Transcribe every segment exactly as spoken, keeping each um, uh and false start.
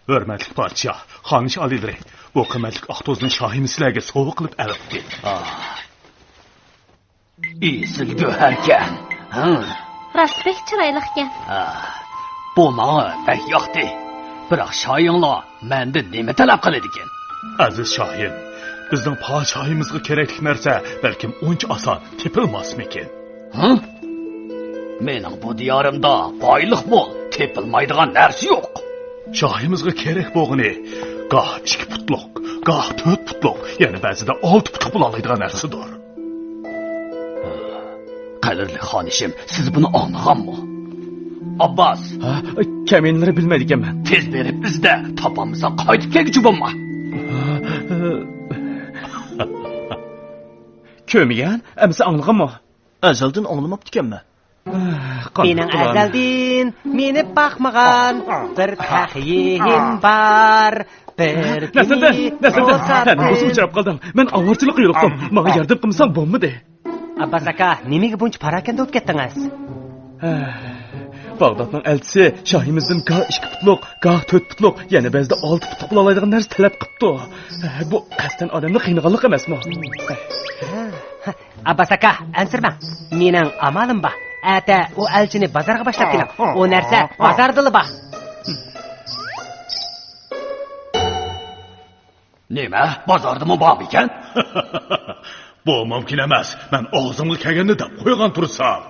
ھۆرمەتلىك پادىشاھ، خانىش ئالىيلىرى، بۇ قىممەتلىك ئاق توزنى شاھىمىز سىلەرگە سوۋغا قىلىپ ئەۋەتتى. ئېسىل گۆھەركەن. ھە؟ راست بەك چىرايلىقكەن. ھە. بۇ ماڭا بەك ياقتى. بىراق شاھىڭلار مەندىن نېمە تەلەپ قىلىدىكەن؟ ئەزىز شاھىم، بىزنىڭ پادىشاھىمىزغا كېرەكلىك نەرسە بەلكىم ئۇنچە ئاسان تېپىلماسمىكىن؟ ھە؟ مېنىڭ بۇ دىيارىمدا بايلىق مول، تېپىلمايدىغان نەرسە يوق. شاھىمىزغا كېرەك بولغىنى گاھ ئىككى پۇتلۇق، گاھ تۆت پۇتلۇق، يەنە بەزىدە ئالتە پۇتلۇق بولالايدىغان نەرسىدۇر. قەدىرلىك خانىشىم، سىز بۇنى ئاڭلىغانمۇ؟ ئابباس! ھە؟ كەمىنىلىرى بىلمەيدىكەنمەن. تېز بېرىپ ئىزدە، تاپالمىساڭ قايتىپ كەلگۈچى بولما. كۆرمىگەن، ئەمىسە ئاڭلىغانمۇ؟ ئەزەلدىن ئاڭلىماپتىكەنمەن. قانداق مېنىڭ قىلارمەن؟ ئەزەلدىن مېنى باقمىغان بىر پەخىيىم بار. بىر نەسىردىن، كۈنى نەسىردىن، توساتتىن. ھەنە بولسا ئۇچراپ قالدىڭ. مەن ئاۋارىچىلىققا يولۇقتۇم. ماڭا ياردەم قىلمىساڭ بولمىدى. ئابباس ئاكا، نېمىگە بۇنچە پاراكەندە بولۇپ كەتتىڭىز؟ باغدادنىڭ ئەلچىسى شاھىمىزدىن گاھ ئىككى پۇتلۇق، گاھ تۆت پۇتلۇق، يەنە بەزىدە ئالتە پۇتلۇق بولالايدىغان نەرسە تەلەپ قىپتۇ. بۇ قەستەن ئادەمنى قىينىغانلىق ئەمەسمۇ؟ ئابباس ئاكا، ئەنسىرىمەڭ. مېنىڭ ئامالىم بار. ئەتە ئۇ ئەلچىنى بازارغا باشلاپ كېلىڭ. ئۇ نەرسە بازاردىلا بار. نېمە؟ بازاردىمۇ بارمىكەن؟ بۇ مۇمكىن ئەمەس. مەن ئاغزىمغا كەلگەننى دەپ قويغان تۇرسام.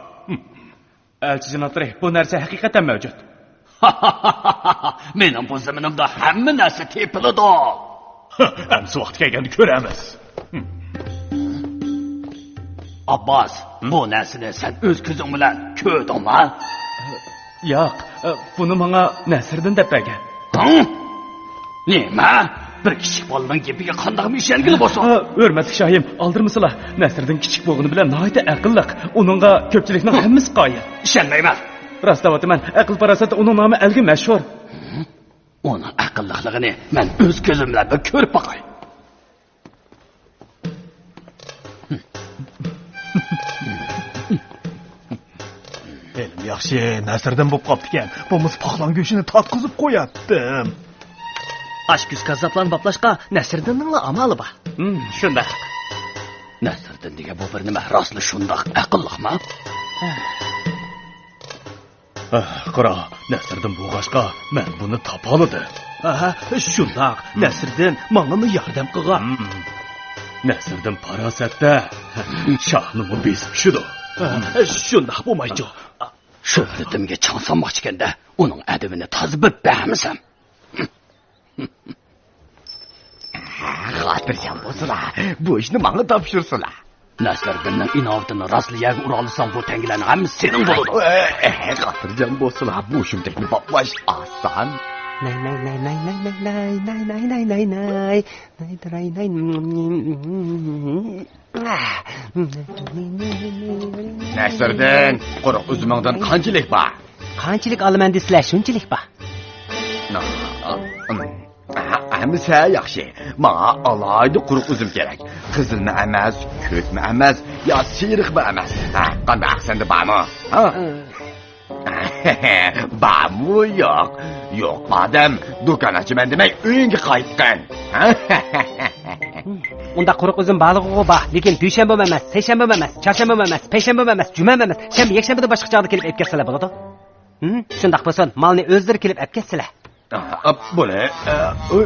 ئەلچى جانابلىرى، بۇ نەرسە ھەقىقەتەن مەۋجۇت. مېنىڭ بۇ زېمىنىمدا ھەممە نەرسە تېپىلىدۇ. ئەمسە ۋاقتى كەلگەندە كۆرەرمىز. ئابباس، بۇ نەرسىنى سەن ئۆز كۆزۈڭ بىلەن كۆردۈڭمۇ؟ ياق، بۇنى ماڭا نەسىردىن دەپ بەرگەن. ھىڭ؟ نېمە؟ بىر كىچىك بالىنىڭ گېپىگە قانداقمۇ ئىشەنگىلى بولسۇن؟ ھە، ھۆرمەتلىك شاھىم، ئالدىرىمىسىلا. نەسىردىن كىچىك بولغىنى بىلەن ناھايىتى ئەقىللىق. ئۇنىڭغا كۆپچىلىكنىڭ ھەممىسى قايىل. ئىشەنمەيمەن. راست دەۋاتىمەن، ئەقىل-پاراسەتتە ئۇنىڭ نامى ئەلگە مەشھۇر. ئۇنىڭ ئەقىللىقلىقىنى مەن ئۆز كۆزۈم بىلەن بىر كۆرۈپ باقاي. ھېلىمۇ ياخشى، نەسىردىن بوپ قاپتىكەن. بولمىسا پاقلان گۆشىنى تاتقۇزۇپ قوياتتىم. ئاشكۆز كاززاپلارنى باپلاشقا نەسىردىننىڭلا ئامالى بار. ھىم، شۇنداق. نەسىردىن دېگەن بۇ بىر نېمە، راستلا شۇنداق ئەقىللىقما؟ قارا، نەسىردىن بولغاچقا، مەن بۇنى تاپالىدىم. ھە، شۇنداق. نەسىردىن ماڭىمۇ ياردەم قىلغان. نەسىردىن پاراسەتتە شاھنىمۇ بېسىپ چۈشىدۇ. شۇنداق بولمايچۇ. شۆھرىتىمگە چاڭ سالماقچىكەندە، ئۇنىڭ ئەدىپىنى تازا بىر بەرمىسەم. خاتىرجەم بولسىلا، بۇ ئىشنى ماڭا تاپشۇرسىلا. نەسىردىننىڭ ئىناۋىتىنى راستلا يەرگە ئۇرالىساڭ، بۇ تەڭگىلەرنىڭ ھەممىسى سېنىڭ بولىدۇ. خاتىرجەم بولسىلا، بۇ شۇمتەكنى باپلاش ئاسان. ناي، ناي، ناي، ناي. نەسىردىن، قۇرۇق ئۈزۈمۈڭدىن قانچىلىك بار؟ قانچىلىك ئالىمەن دېسىلە، شۇنچىلىك بار. ھەممىسى ياخشى. ماڭا ئالاھىدە قۇرۇق ئۈزۈم كېرەك. قىزىلمۇ ئەمەس، كۆكمۇ ئەمەس، يا سېرىقمۇ ئەمەس. ھە، قانداق، سەندە بارمۇ؟ ھە؟ بارمۇ يوق؟ يوق ئادەم، دۇكان ئاچىمەن دېمەي ئۆيۈڭگە قايتقىن. ئۇنداق قۇرۇق ئۈزۈم بارلىقىغۇ بار، لېكىن دۈشەنبىمۇ ئەمەس، سەيشەنبىمۇ ئەمەس، چارشەنبىمۇ ئەمەس، جۈمەمۇ ئەمەس، پەيشەنبىمۇ ئەمەس، شەنبە، يەكشەنبىدىن باشقا چاغدا كېلىپ ئېلىپ كەتسىلە بولىدۇ. ھىم، شۇنداق بولسۇن، مالنى ئۆزلىرى كېلىپ ئەپ كەتسىلە. ئاھ، ئاپ، بۇنى، ئە، ئۇ.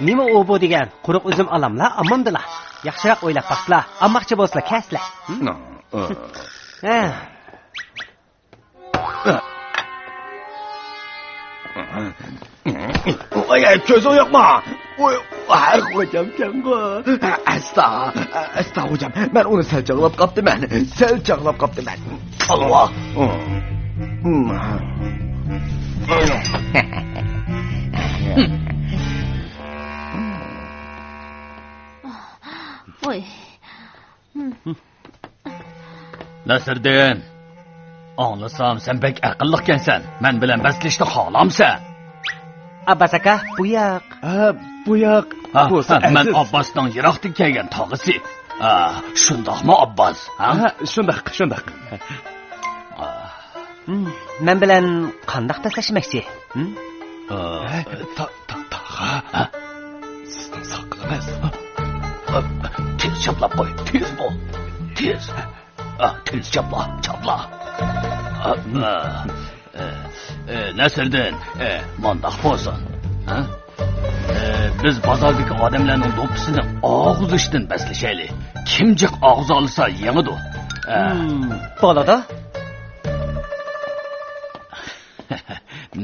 نېمە ئۇ بۇ دېگەن؟ قۇرۇق ئۈزۈم ئالاملا، ئاممامدىلا. ياخشىراق ئويلاپ باقسىلا، ئامماقچى بولسىلا كەلسىلە. ھىم؟ ھە. ۋاي، كۆزۈڭ يوقما؟ ۋاي، ۋاي، خوجامكەنغۇ. ئەستا، ئەستا خوجام، مەن ئۇنى سەل چاغلاپ قاپتىمەن، سەل چاغلاپ قاپتىمەن. ئاللا. ۋاي. نەسىردىن، ئاڭلىسام، سەن بەك ئەقىللىقكەنسەن. مەن بىلەن بەسلىشىشنى خالامسەن؟ ئابباس ئاكا، بۇ ياق. ھە، بۇ ياق. ھە، بولسا ھە، مەن ئەزىز. ئابباسنىڭ يىراقتىن كەلگەن تاغىسى. ھە، شۇنداقمۇ، ئابباس؟ ھە؟ ھە، شۇنداق، شۇنداق. ھە. ھىم، مەن بىلەن قانداق بەسلەشمەكچى؟ ھىم؟ ھە، تا-، تا-، تاغا. ھە؟ سىزنىڭ ساقىلىڭىز. تېز چاپلاپ قوي، تېز بول. تېز. ئا، تېز چاپلا، چاپلا. ئا، ئا، ئە، ئە، نەسىردىن، ئە، مانداق بولسۇن. ھە؟ ئە، بىز بازاردىكى ئادەملەرنىڭ دوپپىسىنى ئاغزىشتىن بەسلىشەيلى. كىم جىق ئاغزالىسا يېڭىدۇ. ئە. ھىم، بولىدۇ.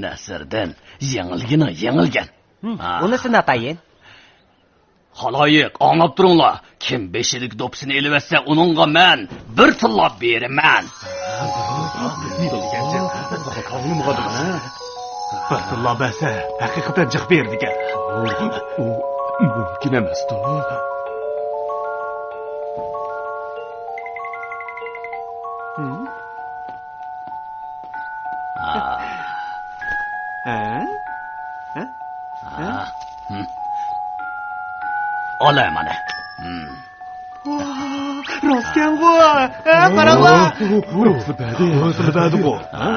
نەسىردىن، يېڭىلگىنىڭ يېڭىلگەن. ھىم، ئا. ئۇنىسى ناتايىن. خالايىق، ئاڭلاپ تۇرۇڭلار. كىم بېشىدىكى دوپپىسىنى ئېلىۋەتسە، ئۇنىڭغا مەن بىر تىللا بېرىمەن. بىر تىللا بەرسە، ھەقىقەتەن جىق بېرىدىكەن. ئۇ مۇمكىن ئەمەستۇ. ھە؟ ھە؟ ھە؟ ھە؟ ھىم. ئالا مانا. ھىم. ۋاھ، راستكەنغۇ. ھە، قاراڭلار. روزى بەردى. روزى بەردىغۇ. ھا.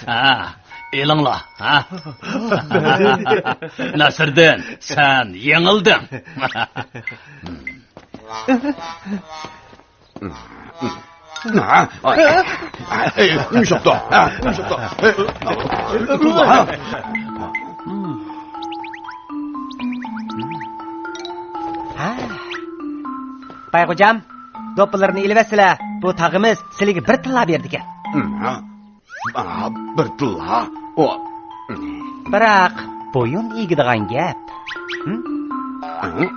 ھا، ئېلىڭلار، ھا؟ نەسىردىن، سەن يېڭىلدىڭ. ھا، ئاي. ئاي، يۇمشاپتۇ. ھا، يۇمشاپتۇ. ھا. ھا. بايغوجام، دوپپىلىرىنى ئېلىۋەتسىلە، بۇ تاغىمىز سىلىگە بىر تىللا بېرىدىكەن. ھا. ئا، بىر تىللا. ئۇ. بىراق، بويۇن ئېگىدىغان گەپ. ھىم؟ ھىم؟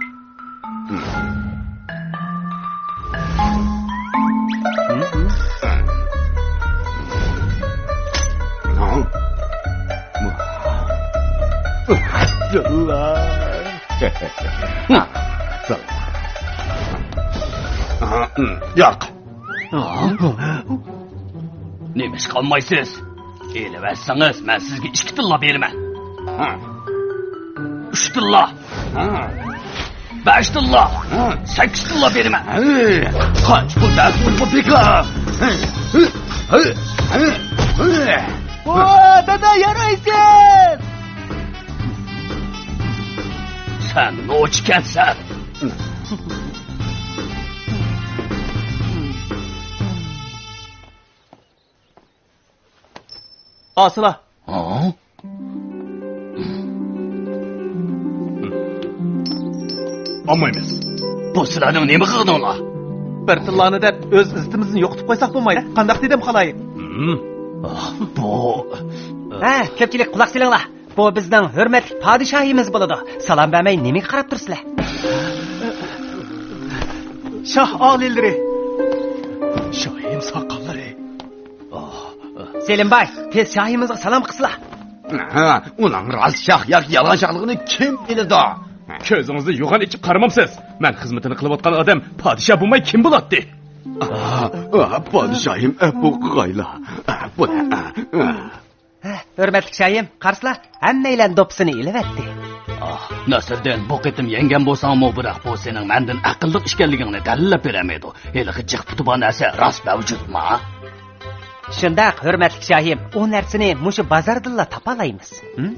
ياق. نېمىشقا ئالمايسىز؟ ئېلىۋەتسىڭىز، مەن سىزگە ئىككى تىللا بېرىمەن. ھە. ئۈچ تىللا. ھە. بەش تىللا. ھە. سەككىز تىللا بېرىمەن. ھە. قانچە پۇل بەردىڭىز بۇ بىكار؟ ھە. ھە. ھە. ھە. ۋا، دادا، يارايسەن! سەن نوچىكەنسەن. ئاسىلا. ھە؟ ئالمايمىز. بۇ سىلەرنىڭ نېمە قىلغىنىڭلار؟ بىر تىللانى دەپ ئۆز ئىززىتىمىزنى يوقىتىپ قويساق بولمايدۇ. قانداق دېدىم، خالايىق؟ ھىم. ئاھ، بۇ. ھە، كۆپچىلىك قۇلاق سېلىڭلار. بۇ بىزنىڭ ھۆرمەتلىك پادىشاھىمىز بولىدۇ. سالام بەرمەي نېمىگە قاراپ تۇرىسىلەر؟ شاھ ئالىيلىرى. شاھىم ساقاللىرى. سېلىمباي، تېز شاھىمىزغا سالام قىلسىلا. ھە، ئۇنىڭ راست شاھ ياكى يالغان شاھلىقىنى كىم بىلىدۇ؟ كۆزىڭىزنى يوغان ئېچىپ قارىمامسىز؟ مەن خىزمىتىنى قىلىۋاتقان ئادەم پادىشاھ بولماي كىم بولاتتى؟ ئا، ئا، پادىشاھىم، ئەپۇ قىلغايلا. ئا، بۇ، ئا، ئا. ھە، ھۆرمەتلىك شاھىم، قارىسىلا، ھەممەيلەن دوپپىسىنى ئېلىۋەتتى. ئاھ، نەسىردىن، بۇ قېتىم يەڭگەن بولساڭمۇ، بىراق بۇ سېنىڭ مەندىن ئەقىللىق ئىكەنلىكىڭنى دەلىللەپ بېرەلمەيدۇ. ھېلىقى جىق پۇتى بار نەرسە راست مەۋجۇتما؟ شۇنداق، ھۆرمەتلىك شاھىم، ئۇ نەرسىنى مۇشۇ بازاردىنلا تاپالايمىز. ھىم؟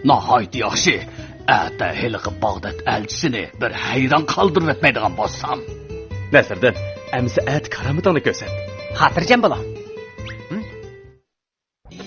ناھايىتى ياخشى. ئەتە ھېلىقى باغداد ئەلچىسىنى بىر ھەيران قالدۇرۇۋەتمەيدىغان بولسام. نەسىردىن، ئەمىسە ئەتە كارامىتىڭنى كۆرسەت. خاتىرجەم بولۇڭ.